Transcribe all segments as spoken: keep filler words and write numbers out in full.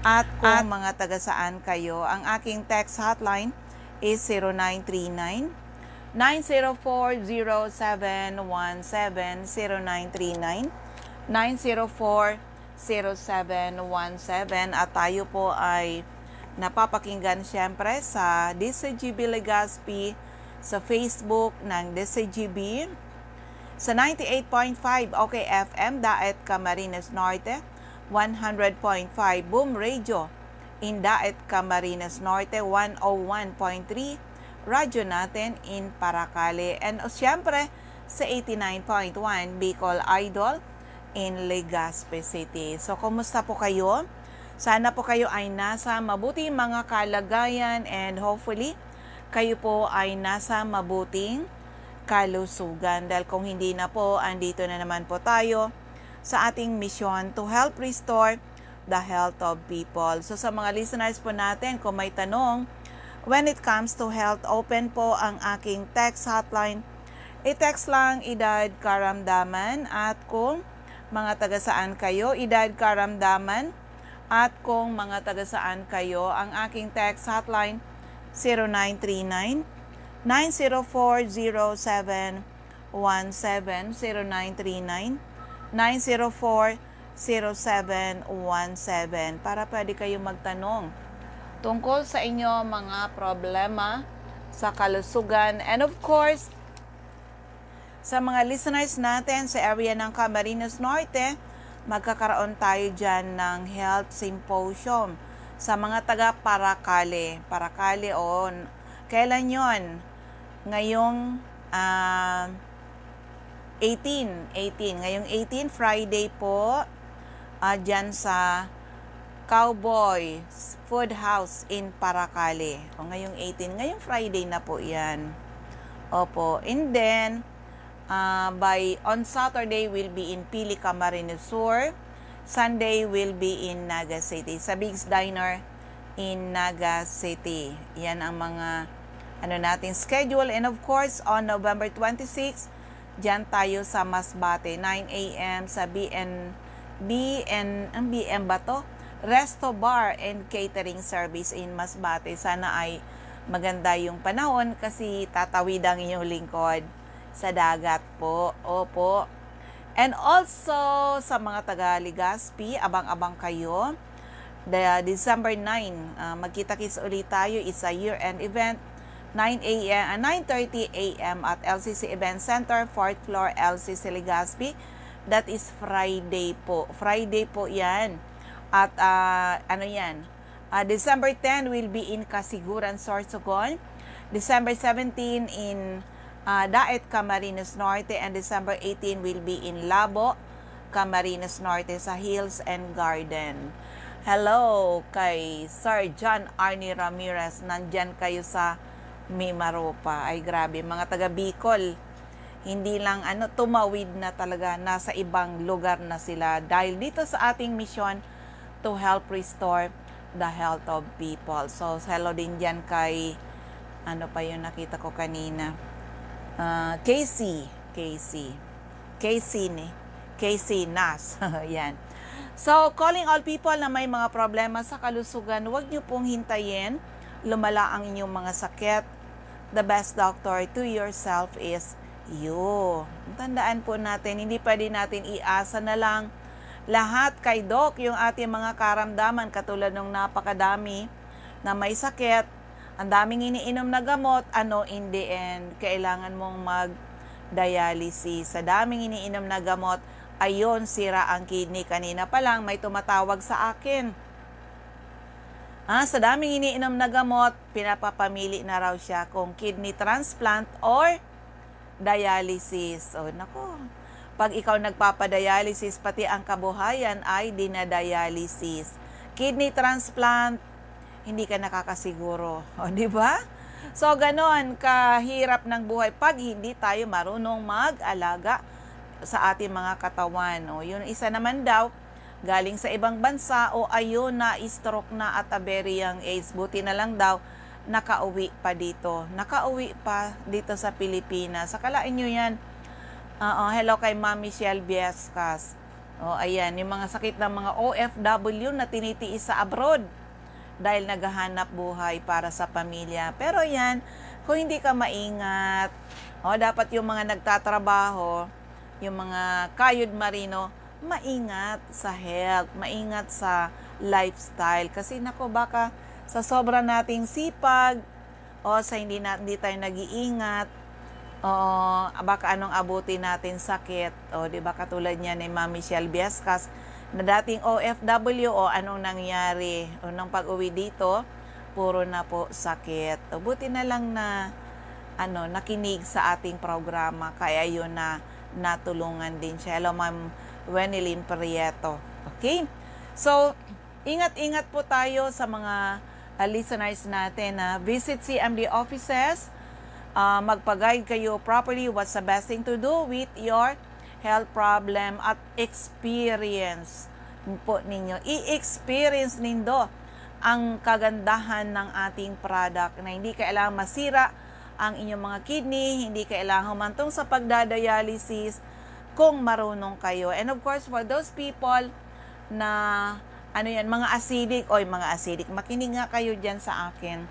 At kung mga taga saan kayo, ang aking text hotline is zero nine three nine, nine zero four, zero seven one seven, zero nine three nine, nine zero four, zero seven one seven. At tayo po ay napapakinggan siyempre sa D C G B Legazpi, sa Facebook ng D C G B, sa ninety-eight point five O K F M, Daet, Camarines Norte, one hundred point five Boom Radio in Daet, Camarines Norte, one oh one point three Radyo Natin in Paracale, and, o, siyempre, sa eighty-nine point one Bicol Idol in Legazpi City. So, kumusta po kayo? Sana po kayo ay nasa mabuting mga kalagayan, and hopefully, kayo po ay nasa mabuting kalusugan. Dahil kung hindi na po, andito na naman po tayo sa ating misyon to help restore the health of people. So, sa mga listeners po natin, kung may tanong, when it comes to health, open po ang aking text hotline. I-text lang edad, karamdaman, at kung mga taga saan kayo, edad, karamdaman, at kung mga taga saan kayo. Ang aking text hotline, zero nine three nine, nine zero four, zero seven one seven, zero nine three nine, nine zero four, zero seven one seven, para pwede kayo magtanong tungkol sa inyo mga problema sa kalusugan. And of course, sa mga listeners natin sa area ng Camarines Norte, magkakaroon tayo dyan ng health symposium sa mga taga Paracale. Paracale, o, kailan yon? Ngayong, ah, eighteen, eighteen. Ngayong eighteen, Friday po, ah, dyan sa Cowboy Food House in Paracale. O, ngayong eighteen, ngayong Friday na po yan. Opo. And then, ah, by, on Saturday, we'll be in Pili, Camarines Sur. Sunday, we'll be in Naga City, sa Big's Diner in Naga City. Yan ang mga, ano, nating schedule. And of course, on November twenty-six, diyan tayo sa Masbate, nine A M sa B N, B N, ang B M ba to? Resto Bar and Catering Service in Masbate. Sana ay maganda yung panahon kasi tatawid ang inyong lingkod sa dagat po. Opo. And also, sa mga taga Legazpi, abang-abang kayo. The December nine, ah, magkita-kits ulit tayo. It's a year-end event. Nine A M, ah, nine thirty A M at L C C Event Center, fourth floor, L C C Legazpi. That is Friday po. Friday po yan. At, ah, ano yan? Ah, December ten will be in Casiguran, Sorsogon. December seventeen in, ah, Daet, Camarines Norte. And December eighteen will be in Labo, Camarines Norte, sa Hills and Garden. Hello kay Sir John Arnie Ramirez. Nandyan kayo sa Mimaropa. Ay, grabe. Mga taga Bicol, hindi lang, ano, tumawid na talaga. Nasa ibang lugar na sila. Dahil dito sa ating misyon to help restore the health of people. So, hello din dyan kay, ano pa yung nakita ko kanina? Ah, Casey. Casey. Casey ni. Casey Nas. Yan. So, calling all people na may mga problema sa kalusugan, huwag niyo pong hintayin lumala ang inyong mga sakit. The best doctor to yourself is you. Tandaan po natin, hindi pwede natin iasa na lang lahat kay Doc, yung ating mga karamdaman, katulad nung napakadami na may sakit, ang daming iniinom na gamot, ano, in the end, kailangan mong mag-dialysis. Sa daming iniinom na gamot, ayun, sira ang kidney. Kanina pa lang, may tumatawag sa akin. Ah, sa daming iniinom na gamot, pinapapamili na raw siya kung kidney transplant or dialysis. O, nako. Pag ikaw nagpapadialysis, pati ang kabuhayan ay dinadialysis. Kidney transplant, hindi ka nakakasiguro. O, di ba? So, ganon kahirap ng buhay pag hindi tayo marunong mag-alaga sa ating mga katawan. O, yun, isa naman daw, galing sa ibang bansa, o ayun, na-stroke na at a very young age. Buti na lang daw, nakauwi pa dito. Nakauwi pa dito sa Pilipinas. Akalain nyo yan. Oo, hello kay Ma'am Michelle Viescas. O, ayan, yung mga sakit ng mga O F W na tinitiis sa abroad dahil naghahanap buhay para sa pamilya. Pero yan, kung hindi ka maingat, o, dapat yung mga nagtatrabaho, yung mga kayod marino, maingat sa health, maingat sa lifestyle. Kasi nako, baka sa sobra nating sipag, o sa hindi na, hindi tayo nag-iingat, o baka anong abutin natin, sakit. O, di ba, katulad niya ni Ma'am Michelle Viescas, na dating O F W, o anong nangyari? O nung pag-uwi dito, puro na po sakit. O, buti na lang na, ano, nakinig sa ating programa, kaya yun na natulungan din siya. Hello, Ma'am Wenilyn Prieto. Okay? So, ingat-ingat po tayo sa mga, ah, listeners natin, ha. Visit C M D offices. Ah, magpa-guide kayo properly what's the best thing to do with your health problem at experience po ninyo. I-experience nindo ang kagandahan ng ating product na hindi kailangan masira ang inyong mga kidney, hindi kailangan humantong sa pagdadialysis kung marunong kayo. And of course, for those people na, ano yan, mga acidic, oy, mga acidic, makinig nga kayo dyan sa akin.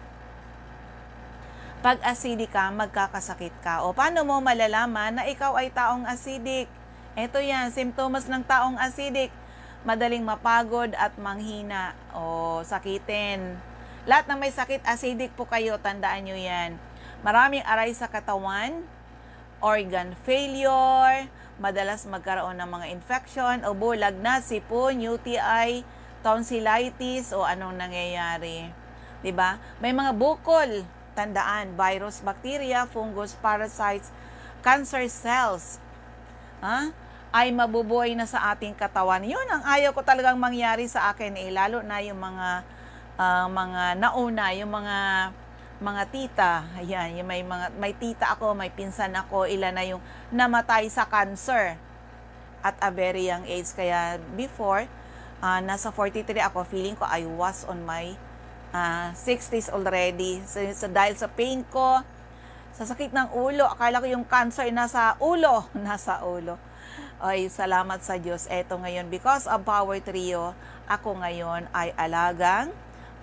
Pag acidic ka, magkakasakit ka. O paano mo malalaman na ikaw ay taong acidic? Eto yan, simptomas ng taong acidic. Madaling mapagod at manghina o sakitin. Lahat ng may sakit, acidic po kayo, tandaan nyo yan. Maraming aray sa katawan, organ failure, madalas magkaroon ng mga infection, ubo, lagnat, sipon, U T I, tonsillitis, o anong nangyayari. 'Di ba? May mga bukol, tandaan, virus, bacteria, fungus, parasites, cancer cells, ha? Ay mabubuhay na sa ating katawan. Yun ang ayaw ko talagang mangyari sa akin, eh, lalo na yung mga, ah, mga nauna, yung mga, mga tita. Ayan, yung may mga, may tita ako, may pinsan ako, ila na yung namatay sa cancer at a very young age. Kaya before, ah, nasa forty-three ako, feeling ko I was on my, ah, sixties already. So, so dahil sa pain ko, sa sakit ng ulo, akala ko yung cancer nasa ulo, nasa ulo. Ay, salamat sa Diyos. Eto ngayon, because of Power Trio, ako ngayon ay alagang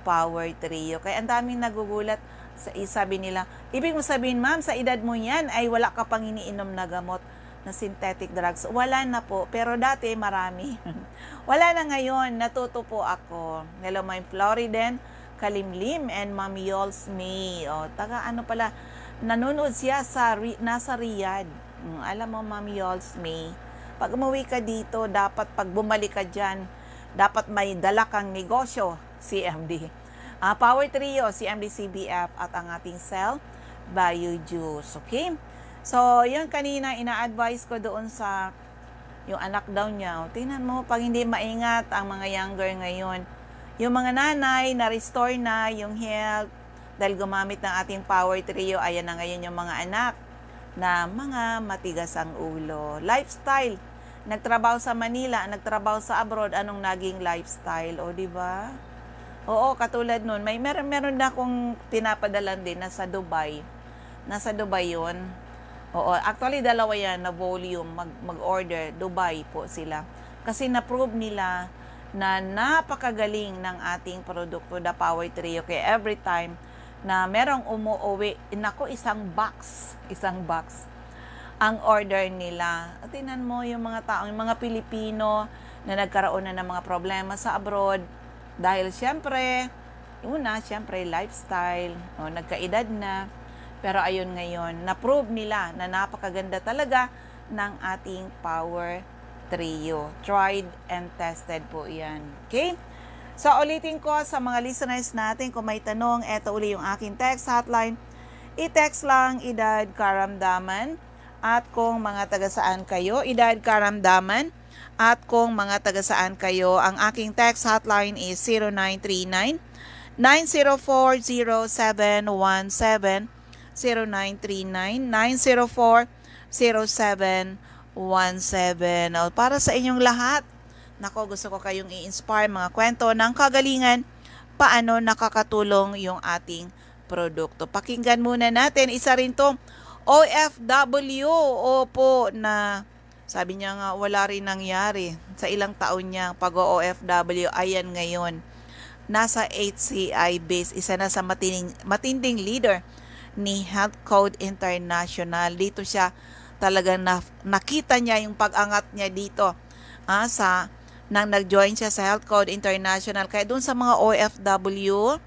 Power Trio. Kaya ang daming nagugulat. Sa, sabi nila, "Ibig mo sabihin, ma'am, sa edad mo yan ay wala ka pang iniinom na gamot na synthetic drugs?" Wala na po, pero dati marami. Wala na ngayon, natuto po ako. Hello, Ma'am Floriden Kalimlim and Ma'am Yols May. O, taga ano pala, nanonood siya sa Ri-, nasa Riyadh. Mm, alam mo, Ma'am Yols May, pag umuwi ka dito, dapat pag bumalik ka dyan, dapat may dala kang negosyo, C M D. Ah, Power Trio, C M D C B F, at ang ating Cell Bio Juice. Okay? So, yun kanina, ina-advise ko doon sa, yung anak daw niya. O, tingnan mo, pag hindi maingat ang mga younger ngayon, yung mga nanay, na-restore na yung health, dahil gumamit ng ating Power Trio, ayan na ngayon yung mga anak na mga matigas ang ulo. Lifestyle. Nagtrabaho sa Manila, nagtrabaho sa abroad, anong naging lifestyle? O, di ba? Oo, katulad nun, may meron, meron na akong pinapadalan din, nasa Dubai. Nasa Dubai yun. Oo, actually, dalawa yan na volume, mag, mag-order, Dubai po sila. Kasi na-prove nila na napakagaling ng ating produkto, The Power Trio. Kaya every time na merong umuuwi, naku, isang box, isang box ang order nila. At tingnan mo yung mga taong, yung mga Pilipino na nagkaroon na ng mga problema sa abroad. Dahil siyempre, una, siyempre, lifestyle, o, nagkaedad na. Pero ayun ngayon, na-prove nila na napakaganda talaga ng ating Power Trio. Tried and tested po yan. Okay? So, ulitin ko sa mga listeners natin, kung may tanong, eto uli yung aking text hotline. I-text lang edad, karamdaman, at kung mga taga saan kayo, edad, karamdaman, at kung mga taga saan kayo. Ang aking text hotline is zero nine three nine, nine zero four, zero seven one seven, zero nine three nine, nine zero four, zero seven one seven. O, para sa inyong lahat, nako, gusto ko kayong i-inspire, mga kwento ng kagalingan, paano nakakatulong yung ating produkto. Pakinggan muna natin, isa rin tong O F W, opo, na Sabi niya nga wala rin nangyari sa ilang taon niyang pag-o-O F W. Ayan ngayon, nasa H C I base, isa na sa matinding, matinding leader ni Health Code International. Dito siya talagang na, nakita niya yung pag-angat niya dito. Ah, sa nang nag-join siya sa Health Code International. Kaya doon sa mga O F W,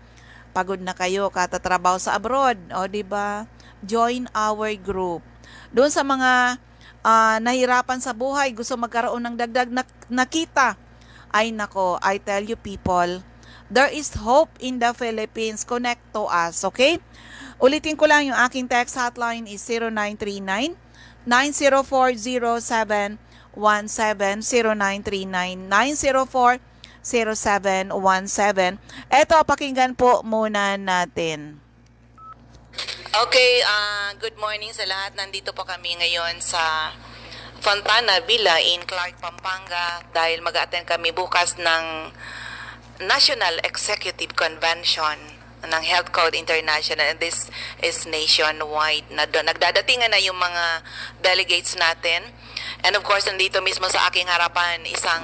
pagod na kayo katatrabaho sa abroad, o di ba? Join our group. Doon sa mga ah, nahirapan sa buhay, gusto magkaroon ng dagdag na, na kita. Ay nako, I tell you people, there is hope in the Philippines. Connect to us, okay? Ulitin ko lang, yung aking text hotline is zero nine three nine, nine zero four, zero seven one seven, zero nine three nine, nine zero four, zero seven one seven. Eto, pakinggan po muna natin. Okay, ah, good morning sa lahat. Nandito po kami ngayon sa Fontana Villa in Clark, Pampanga dahil mag-attend kami bukas ng National Executive Convention ng Health Code International, and this is nationwide. Na do- nagdadatingan na yung mga delegates natin. And of course, nandito mismo sa aking harapan isang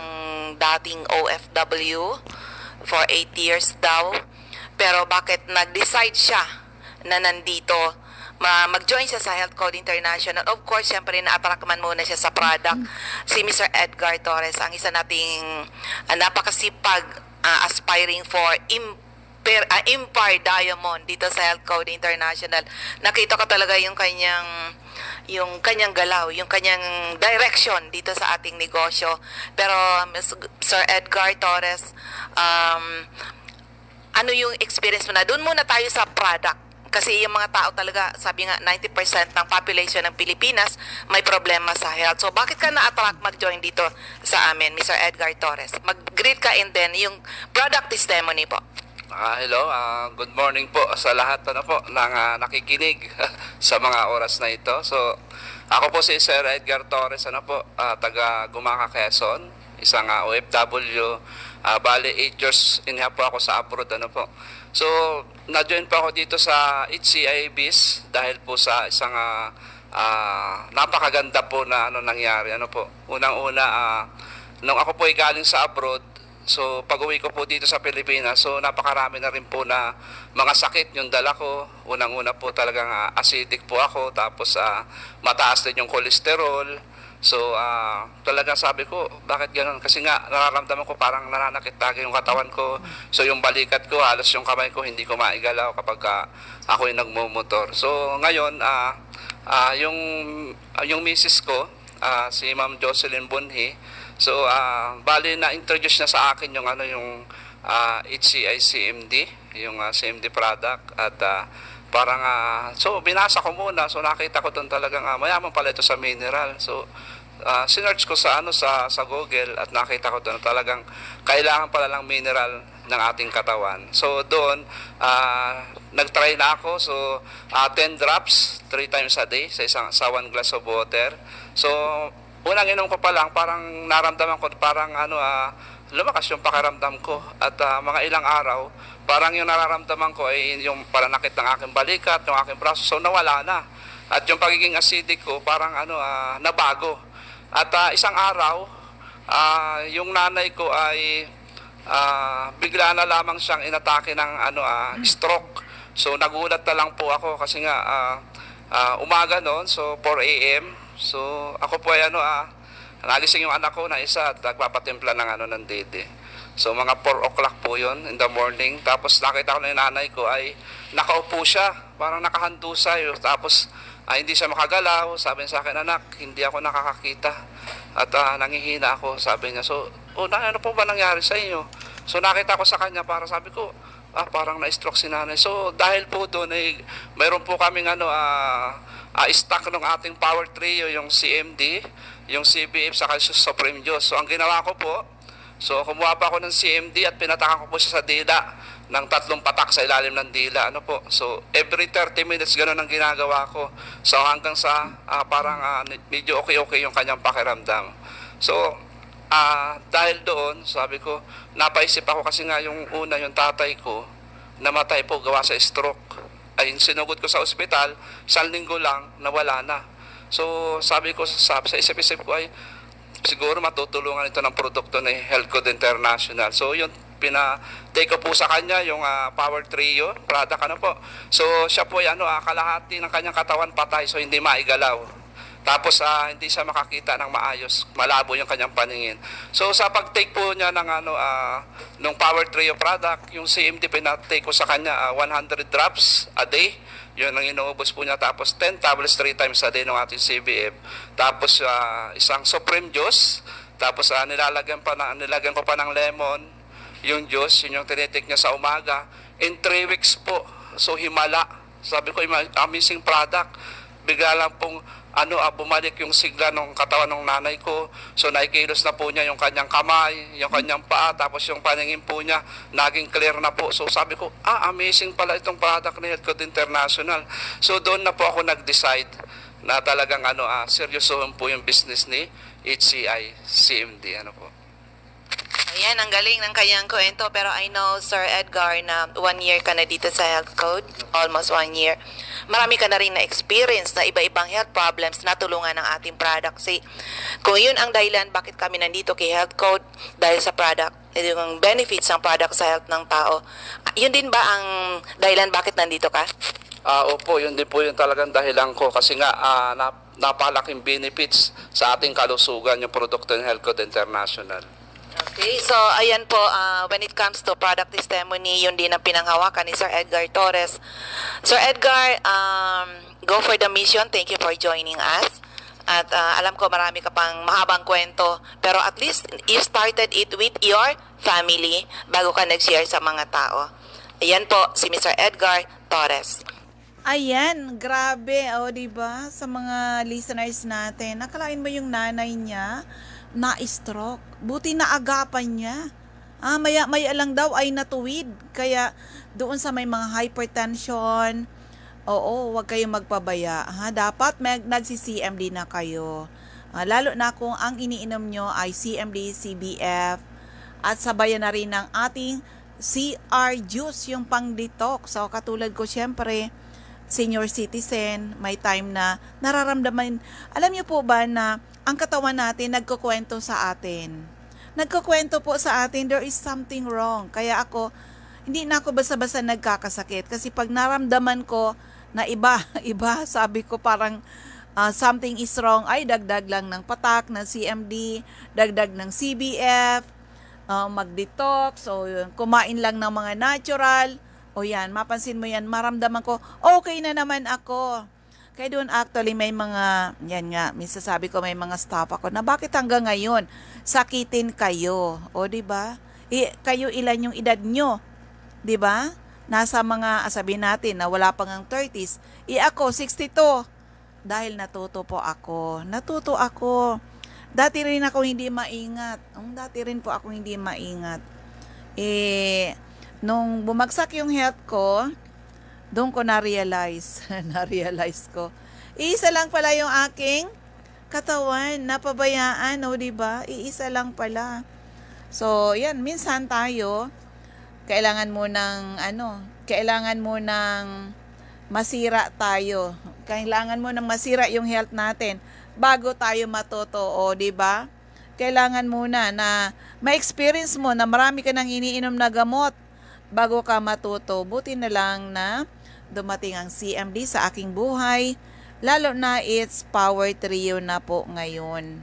dating O F W for eight years daw. Pero bakit nag-decide siya na nandito, ma-, mag-join siya sa Health Code International? Of course, syempre, na-attract man muna siya sa product. Si Mister Edgar Torres, ang isa nating, ah, napakasipag, ah, aspiring for imper-, ah, Empire Diamond dito sa Health Code International. Nakita ko talaga yung kanyang, yung kanyang galaw, yung kanyang direction dito sa ating negosyo. Pero, Miss-, Sir Edgar Torres, um, ano yung experience mo na? Doon muna tayo sa product. Kasi yung mga tao talaga, sabi nga, ninety percent ng population ng Pilipinas may problema sa health. So, bakit ka na-attract mag-join dito sa amin, Mister Edgar Torres? Mag-greet ka and then yung product testimony po. Ah, hello, ah, good morning po sa lahat, ano po, ng, ah, nakikinig sa mga oras na ito. So, ako po si Sir Edgar Torres, ano po, ah, taga Gumaca, Quezon, isang, ah, O F W. Ah, bali, eight years and a half po ako sa abroad, ano po. So, na-join po ako dito sa H C I Biz dahil po sa isang, ah, ah, napakaganda po na ano nangyari, ano po. Unang-una, ah, nung ako po ay galing sa abroad, so pag-uwi ko po dito sa Pilipinas, so napakarami na rin po na mga sakit yung dala ko. Unang-una po talagang, ah, acidic po ako, tapos, ah, mataas din yung cholesterol. So, ah, talagang sabi ko, "Bakit gano'n?" Kasi nga nararamdaman ko parang nananakit lagi yung katawan ko. So, yung balikat ko, halos yung kamay ko hindi ko maigalaw kapag, ah, ako'y nagmomotor. So, ngayon, ah, ah, yung, yung misis ko, ah, si Ma'am Jocelyn Bonhi. So, ah, bali na-introduce niya sa akin yung ano, yung, ah, H C I C M D, yung, ah, C M D product. At, ah, parang, ah, so binasa ko muna. So, nakita ko doon talagang, ah, mayaman pala ito sa mineral. So, ah, sinearch ko sa ano, sa, sa Google at nakita ko doon talagang kailangan pala ng mineral ng ating katawan. So, doon, ah, nag-try na ako. So, ah, ten drops, three times a day sa isang, sa one glass of water. So, unang inom ko pa lang, parang naramdaman ko, parang ano, ah, lumakas yung pakiramdam ko. At, ah, mga ilang araw, parang yung nararamdaman ko ay yung pananakit ng aking balikat, yung aking braso. So, nawala na. At yung pagiging acidic ko, parang ano, ah, nabago. At, ah, isang araw, ah, yung nanay ko ay, ah, bigla na lamang siyang inatake ng ano, ah, stroke. So, nagulat na lang po ako kasi nga, ah, ah, umaga noon, so four A M. So, ako po ay ano, ah, nagising yung anak ko na isa at nagpapatimpla ng ano, ng dede. So, mga four o'clock po yun in the morning. Tapos nakita ko na yung nanay ko ay nakaupo siya, parang nakahandusay. Tapos, ah, hindi siya makagalaw. Sabi niya sa akin, "Anak, hindi ako nakakakita at, ah, nangihina ako," sabi niya. So, "Oh, na, ano po ba nangyari sa inyo?" So, nakita ko sa kanya para sabi ko, "Ah, parang na-stroke si nanay." So, dahil po doon ay mayroon po kaming ano, ah, ah, stock ng ating Power Trio, yung C M D, yung C B F, saka yung Supreme Juice. So, ang ginawa ko po, so, kumuha pa ako ng C M D at pinatakan ko po siya sa dila ng tatlong patak sa ilalim ng dila. Ano po? So, every thirty minutes, ganun ang ginagawa ko. So, hanggang sa, ah, parang, ah, ni-, medyo okay-okay yung kanyang pakiramdam. So, ah, dahil doon, sabi ko, napaisip ako kasi nga yung una, yung tatay ko, namatay po gawa sa stroke. Ay, sinugod ko sa ospital, isang linggo lang, nawala na. So sabi ko sa, sa isip-isip ko ay siguro matutulungan ito ng produkto ni Health Code International. So yun, pina-take ko po sa kanya yung ah, Power Trio product, ano po. So siya po ay ano, ah, kalahati ng kanyang katawan patay, so hindi maigalaw. Tapos ah, hindi siya makakita ng maayos, malabo yung kanyang paningin. So sa pag-take po niya ng ano, ah, nung Power Trio product, yung C M D pinatake ko sa kanya, ah, one hundred drops a day. Yun ang inuubos po niya. Tapos ten tablets three times a day ng ating C B F. Tapos ah, isang Supreme Juice. Tapos ah, nilalagyan pa na, nilagyan ko pa ng lemon yung juice, yun yung tinitik niya sa umaga. In three weeks po, so himala. Sabi ko, "Ima- amazing product." Bigla lang pong ano, ah, bumalik yung sigla ng katawan ng nanay ko. So nakikilos na po niya yung kanyang kamay, yung kanyang paa, tapos yung paningin po niya naging clear na po. So sabi ko, "Ah, amazing pala itong product ni Health Code International." So doon na po ako nag-decide na talagang ano, ah, seryosohin po yung business ni H C I C M D. Ano po. Ayan, ang galing ng kanyang kwento. Pero I know, Sir Edgar, na one year ka na dito sa Health Code. Almost one year. Marami ka na rin na-experience na iba-ibang health problems na tulungan ng ating product. Si, kung yun ang dahilan bakit kami nandito kay Health Code, dahil sa product, yung benefits ng product sa health ng tao. Yun din ba ang dahilan bakit nandito ka? Ah, opo, yun din po yung talagang dahilan ko kasi nga ah, nap- napalaking benefits sa ating kalusugan yung produkto ng Health Code International. Okay, so ayan po, ah, when it comes to product testimony, yun din ang pinanghawakan ni Sir Edgar Torres. Sir Edgar, um, go for the mission. Thank you for joining us. At ah, alam ko marami ka pang mahabang kwento, pero at least you started it with your family bago ka nag-share sa mga tao. Ayan po, si Mister Edgar Torres. Ayan, grabe, o, 'di ba? Sa mga listeners natin, akalain mo yung nanay niya na-stroke. Buti naagapan niya. Ah, maya-maya lang daw ay natuwid. Kaya doon sa may mga hypertension, oo, huwag kayong magpabaya, ha? Dapat mag, nagsi-C M D na kayo. Ah, lalo na kung ang iniinom nyo ay C M D, C B F, at sabayan na rin ng ating C R juice, yung pang-detox. So, katulad ko, syempre, senior citizen, may time na nararamdaman. Alam niyo po ba na ang katawan natin nagkukwento sa atin? Nagkukwento po sa atin, there is something wrong. Kaya ako, hindi na ako basta-basta nagkakasakit. Kasi pag naramdaman ko na iba, iba, sabi ko parang ah, something is wrong, ay dagdag lang ng patak, ng C M D, dagdag ng C B F, ah, mag-detox, o yun, kumain lang ng mga natural. O yan, mapansin mo yan, maramdaman ko, okay na naman ako. Kaya doon actually may mga, yan nga, minsan sabi ko may mga staff ako na bakit hanggang ngayon sakitin kayo? O di ba? I, kayo ilan yung edad nyo? Di ba? Nasa mga, ah, sabihin natin na wala pa ngang thirties. I ako, sixty-two. Dahil natuto po ako. Natuto ako. Dati rin ako hindi maingat. Um, dati rin po ako hindi maingat. Eh, nung bumagsak yung health ko, doon ko na-realize. Na-realize ko. Iisa lang pala yung aking katawan. Napabayaan, o, di ba? Iisa lang pala. So, yan. Minsan tayo, kailangan mo ng, ano, kailangan mo ng masira tayo. Kailangan mo ng masira yung health natin bago tayo matuto, o, di ba? Kailangan muna na ma-experience mo na marami ka nang iniinom na gamot bago ka matuto. Buti na lang na dumating ang C M D sa aking buhay, lalo na it's Power Trio na po ngayon.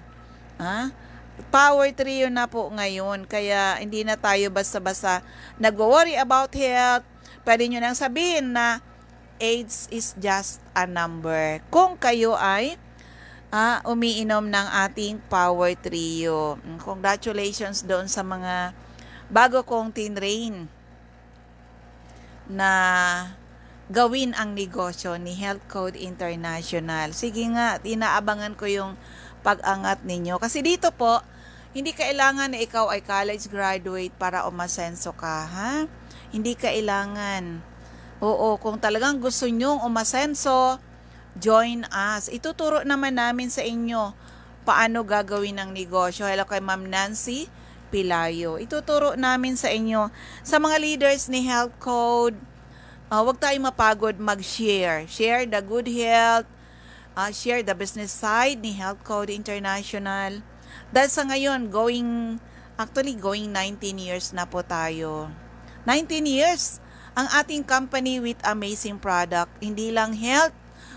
Ah, Power Trio na po ngayon, kaya hindi na tayo basta-basta nagwo-worry about health. Pwede nyo nang sabihin na age is just a number. Kung kayo ay ah, umiinom ng ating Power Trio. Mm, congratulations doon sa mga bago kong tinrain na gawin ang negosyo ni Health Code International. Sige nga, inaabangan ko yung pag-angat ninyo. Kasi dito po, hindi kailangan na ikaw ay college graduate para umasenso ka, ha? Hindi kailangan. Oo, kung talagang gusto nyong umasenso, join us. Ituturo naman namin sa inyo paano gagawin ang negosyo. Hello kay Ma'am Nancy Pilayo. Ituturo namin sa inyo, sa mga leaders ni Health Code, ah, huwag tayong mapagod mag-share. Share the good health, ah, share the business side ni Health Code International. Dahil sa ngayon, going, actually going nineteen years na po tayo. Nineteen years ang ating company with amazing product. Hindi lang health.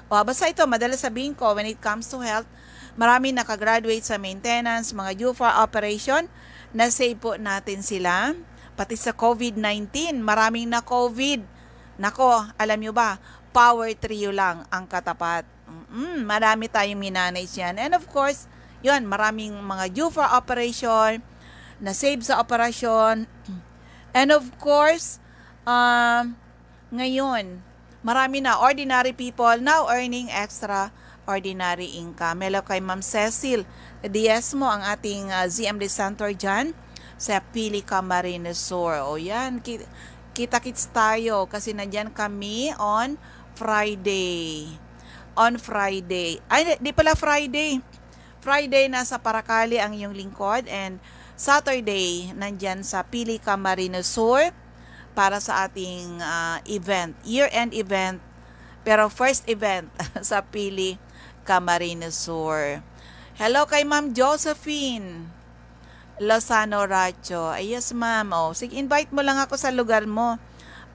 O, basta ito, madalas sabihin ko, when it comes to health, marami nakagraduate sa maintenance, mga due for operation, na-save po natin sila. Pati sa COVID nineteen, maraming na-COVID. Nako, alam nyo ba, power trio lang ang katapat. Mm, marami tayong minanage yan. And of course, yun, maraming mga due for operation, na-save sa operasyon. And of course, um, ngayon, marami na ordinary people now earning extraordinary income. Hello kay Ma'am Cecil Diezmo, ang ating ah, Z M D Center dyan sa Pili, Camarines Sur. O yan, ki- kita-kits tayo kasi nandyan kami on Friday. On Friday. Ay, di pala Friday. Friday, nasa Paracale ang iyong lingkod, and Saturday, nandyan sa Pili, Camarines Sur para sa ating ah, event, year-end event, pero first event sa Pili, Camarines Sur. Hello kay Ma'am Josephine Lozano Racho. Ay, yes, ma'am. Oh, sige, invite mo lang ako sa lugar mo.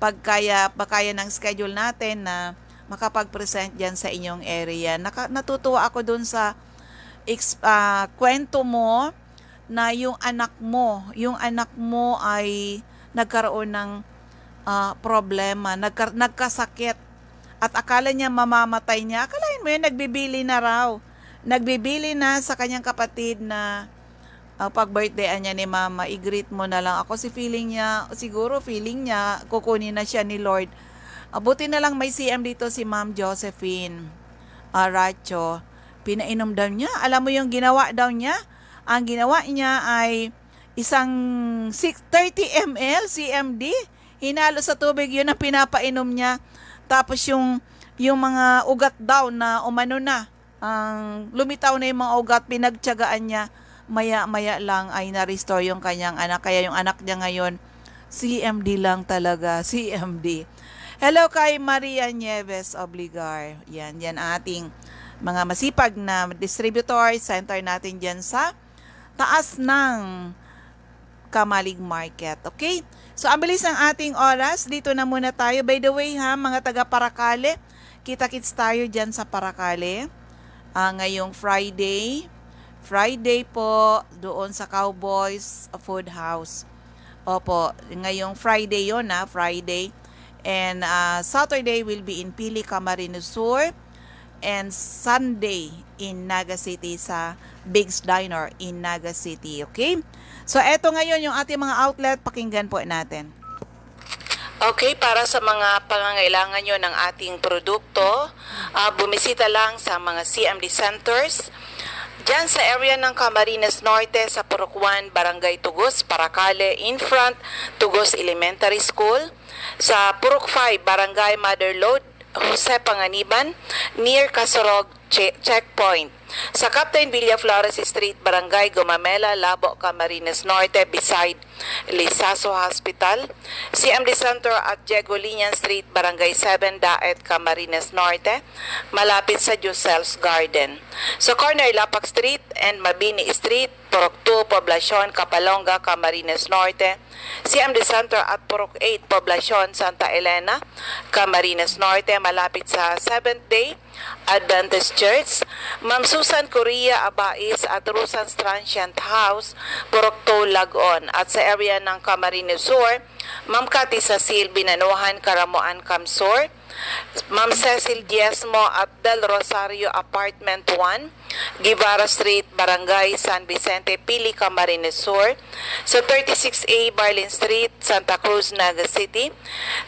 Pagkaya, pagkaya ng schedule natin na makapag-present dyan sa inyong area. Naka, natutuwa ako dun sa ex, ah, kwento mo na yung anak mo, yung anak mo ay nagkaroon ng ah, problema, nagka, nagkasakit. At akala niya mamamatay niya. Akalain mo yun, nagbibili na raw. Nagbibili na sa kanyang kapatid na ah, pag-birthday niya ni mama, i-greet mo na lang ako. Si feeling niya, siguro feeling niya, kukunin na siya ni Lord. Ah, buti na lang may C M dito si Ma'am Josephine Aracho. Pinainom daw niya. Alam mo yung ginawa daw niya? Ang ginawa niya ay isang six, thirty M L C M D. Hinalo sa tubig, yun ang pinapainom niya. Tapos yung, yung mga ugat daw na umano na, ang lumitaw na yung mga ugat, pinagtiyagaan niya, maya-maya lang ay na-restore yung kanyang anak. Kaya yung anak niya ngayon, C M D lang talaga, C M D. Hello kay Maria Nieves Obligar. Yan, yan ang ating mga masipag na distributor, center natin dyan sa taas ng Kamalig Market. Okay? So, ang bilis ng ating oras. Dito na muna tayo. By the way, ha, mga taga Paracale, kita-kits tayo dyan sa Paracale. Ah, ngayong Friday. Friday po, doon sa Cowboys Food House. Opo, ngayong Friday yon, ha, Friday. And ah, Saturday will be in Pili, Camarines Sur. And Sunday in Naga City sa Big's Diner in Naga City. Okay? So, eto ngayon yung ating mga outlet. Pakinggan po natin. Okay, para sa mga pangangailangan nyo ng ating produkto, ah, bumisita lang sa mga C M D centers. Diyan sa area ng Camarines Norte, sa Purok one, Barangay Tugos, Paracale, in front, Tugos Elementary School. Sa Purok five, Barangay Mother Lode, Jose Panganiban, near Kasurog che-, Checkpoint. Sa Captain Villaflores Street, Barangay Gumamela, Labo, Camarines Norte, beside Lizaso Hospital. C M D Center at Diego Liñan Street, Barangay seven, Daet, Camarines Norte, malapit sa Jocel's Garden. Sa corner Lapak Street and Mabini Street, Purok two, Poblacion, Capalonga, Camarines Norte, C M D Center at Purok eight, Poblacion, Santa Elena, Camarines Norte, malapit sa Seventh Day Adventist Church, Ma'am Susan Correa Abais at Rosan's Transient House, Purok two, Lagon, at sa area ng Camarines Sur, Ma'am Cathy Cecil Binanuhan, Caramoan, CamSur, Ma'am Cecil Diezmo at Del Rosario Apartment one, Guevara Street, Barangay San Vicente, Pili, Camarines Sur, sa thirty-six A Barlin Street, Santa Cruz, Naga City,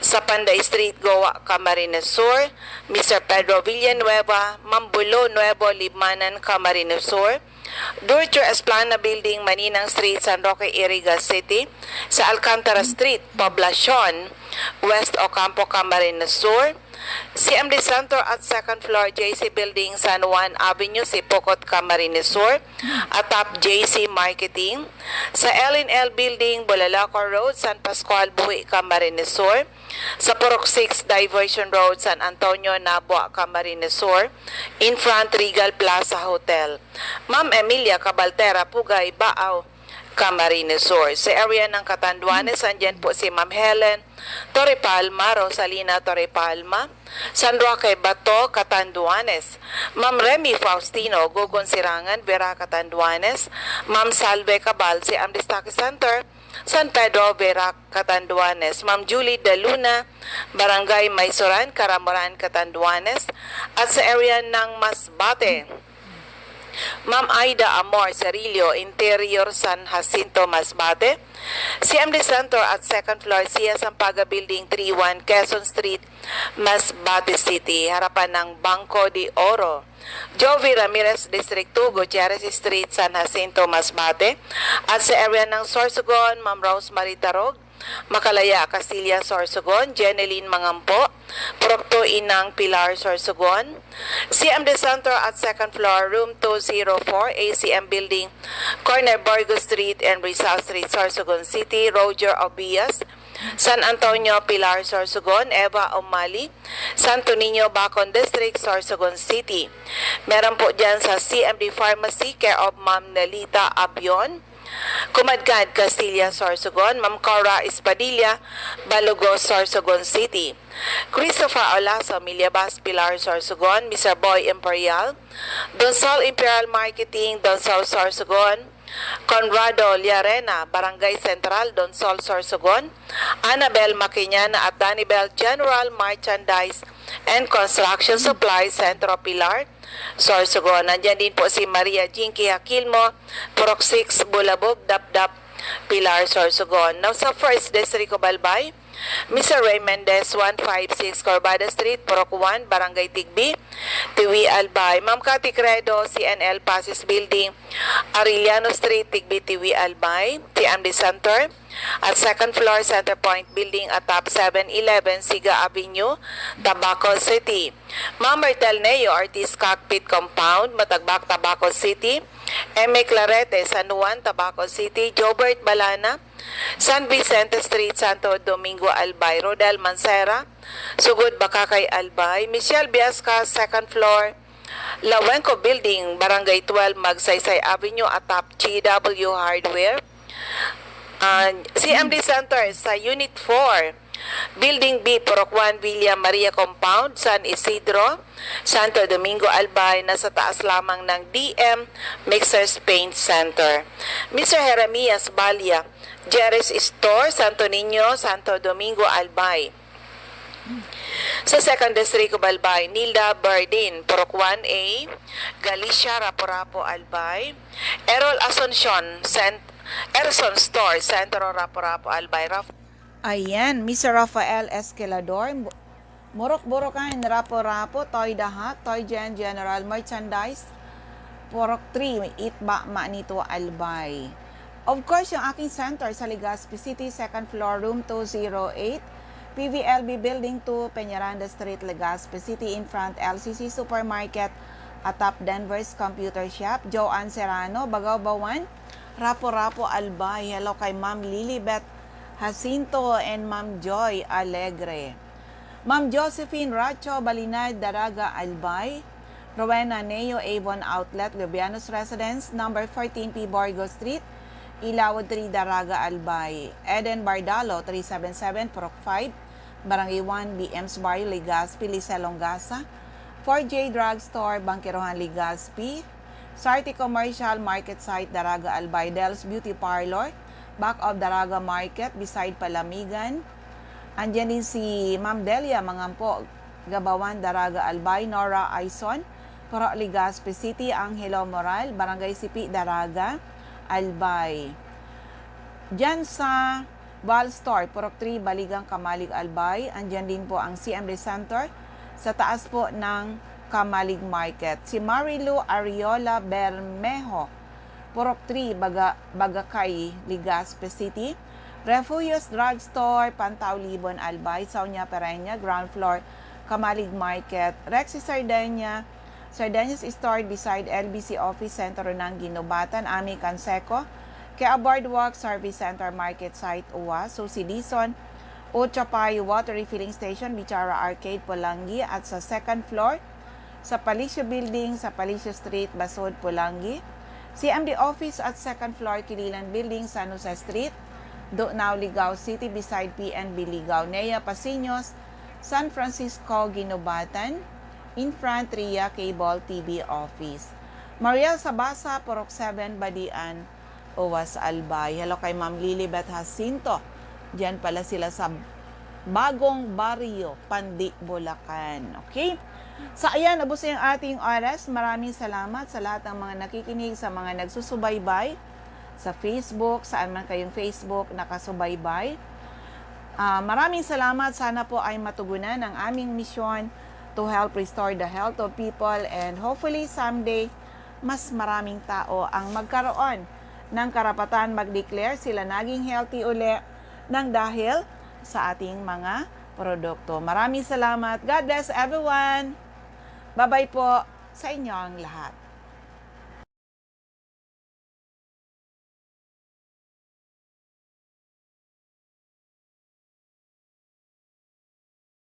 sa Panday Street, Goa, Camarines Sur, Mister Pedro Villanueva, Mambulo Nuevo, Libmanan, Camarines Sur, Dulce Esplana Building, Maninang Street, San Roque, Iriga City, sa Alcantara Street, Poblacion, West Ocampo, Camarines Sur, C M D Center at second floor J C Building, San Juan Avenue, Sipocot, Camarines Sur, atop J C Marketing, sa L and L Building, Bulalaco Road, San Pascual, Buhi, Camarines Sur, sa Purok six Diversion Road, San Antonio, Nabua, Camarines Sur, in front Regal Plaza Hotel. Ma'am Emilia Cabaltera, Pugay, Baaw, Camarines Sur. Sa area ng Catanduanes, andyan po si Ma'am Helen Torrepalma, Rosalina Torrepalma, San Roque, Bato, Catanduanes. Ma'am Remy Faustino, Gogon Sirangan, Vera, Catanduanes. Ma'am Salve Cabal, C M D Stock Center, San Pedro, Vera, Catanduanes. Ma'am Julie De Luna, Barangay Maysoran, Caramoran, Catanduanes. At sa area ng Masbate, Ma'am Aida Amor Cerillo, Interior, San Jacinto, Masbate. C M D Center at second floor, Sia Sampaga Building, three one Quezon Street, Masbate City, harapan ng Banco de Oro. Jovi Ramirez, District two, Gutierrez Street, San Jacinto, Masbate. At sa area ng Sorsogon, Ma'am Rosemary Tarog, Makalaya, Castilla, Sorsogon, Jeneline Mangampo, Purok two, Inang Pilar, Sorsogon, C M D Center at second floor, room two zero four, A C M Building, corner Burgos Street and Rizal Street, Sorsogon City, Roger Obias, San Antonio, Pilar, Sorsogon, Eva Omali, Santo Niño, Bacon District, Sorsogon City. Meron po dyan sa C M D Pharmacy, care of Ma'am Nelita Abion, Kumadkad, Castilla, Sorsogon, Ma'am Cora Espadilla, Balugos, Sorsogon City. Christopher Olaso, Millabas, Pilar, Sorsogon, Mister Boy Imperial, Donsol Imperial Marketing, Donsol, Sorsogon, Conrado Llarena, Barangay Central, Donsol, Sorsogon, Annabel Maquiñana at Danibel, General Merchandise and Construction Supply, Centro Pilar, Sorsogon. Nandyan din po si Maria Jinky Aquilmo, Purok six, Bulabog, Dapdap, Pilar, Sorsogon. Now, sa First District of Albay, Mister Ray Mendez, one five six Corbada Street, Purok one, Barangay Tigbi, Tiwi, Albay. Ma'am Cathy Credo, C N L Pasis Building, Arellano Street, Tigbi, Tiwi, Albay. T M D Center, at second floor, Center Point Building, atop seven eleven, Siga Avenue, Tabaco City. Ma'am Martel Neo, Ortiz Cockpit Compound, Matagbak, Tabaco City. Emmy Clarete, San Juan, Tabaco City. Jobert Balana, San Vicente Street, Santo Domingo, Albay. Rodel Mancera, Sugod, Bacacay, Albay. Michelle Viasca, second floor, Lawenco Building, Barangay twelve, Magsaysay Avenue, atop G W Hardware. Ah, C M D Center sa Unit four, Building B, Purok one, Villa Maria Compound, San Isidro, Santo Domingo, Albay, nasa taas lamang ng D M Mixers Paint Center. Mister Jeremias Balia, Jerry's Store, Santo Niño, Santo Domingo, Albay. Sa Second District of Albay, Nilda Bardin, Purok one A, Galicia, Rapu-Rapu, Albay. Errol Asuncion, Cent-, Erson Store, Centro, Rapu-Rapu, Albay. Raf- Ayan, Mister Rafael Esquilador, Bo-, Morok-Borokan, Rapu-Rapu, Toy Dahak, Toy Gen, General Merchandise, Purok three, Itba, Manito, Albay. Of course, yung aking center sa Legazpi City, second floor, room two zero eight, P V L B Building two, Peñaranda Street, Legazpi City, in front L C C Supermarket, atop Denver's Computer Shop, Joanne Serrano, Bagaw Bawan, Rapu-Rapu, Albay. Hello kay Ma'am Lilibet Jacinto and Ma'am Joy Alegre. Ma'am Josephine Racho Balinad, Daraga, Albay. Rowena Neo, Avon Outlet, Lubianos Residence, number fourteen P Borgo Street, Ilawod three, Daraga, Albay. Eden Bardalo, three seven seven Purok five, Barangay one, B M's Barrio, Legazpi, Lisa Longasa, four J Drugstore, Bangkerohan, Legazpi, Sarte Commercial Market Site, Daraga, Albay, Del's Beauty Parlor, back of Daraga Market, beside Palamigan. Andiyan din si Ma'am Delia Mangampo, Gabawan, Daraga, Albay, Nora Aison, Purok Legazpi City, Angelo Moral, Barangay Sipi, Daraga, Albay. Diyan sa Val Store, Purok three, Baligang, Camalig, Albay. Andiyan din po ang C M D Center sa taas po ng Camalig Market. Si Marilu Ariola Bermejo, Purok three, Baga-, Bagacay, Legazpi City. Refugios Drugstore, Pantao Libon, Albay. Sonia Pereña, ground floor, Camalig Market, Rexy Sardenia, Sardeñas Store beside L B C Office Center, Runang Guinobatan, Ami Canseco, Kea Boardwalk, Service Center, Market Site, Ua, Susi Dizon, Ocho Payo Water Refilling Station, Bichara Arcade, Polangui, at sa second floor, sa Palacio Building, sa Palacio Street, Basud, Polangui, C M D Office at second floor, Kililan Building, San Jose Street, Dunao, Ligao City, beside P N B Ligao, Nea Pasiños, San Francisco, Guinobatan, in front Ria Cable T V Office. Mariel Sabasa, Purok seven, Badian, Uwas, Albay. Hello kay Ma'am Lilibet Jacinto. Diyan pala sila sa Bagong Barrio, Pandi, Bulacan. Okay? So, ayan, ubos na yung ating oras. Maraming salamat sa lahat ng mga nakikinig, sa mga nagsusubaybay sa Facebook, saan man kayong Facebook nakasubaybay. Ah, maraming salamat. Sana po ay matugunan ang aming misyon to help restore the health of people, and hopefully someday, mas maraming tao ang magkaroon ng karapatan mag-declare sila naging healthy uli nang dahil sa ating mga produkto. Maraming salamat. God bless everyone. Bye-bye po sa inyong lahat.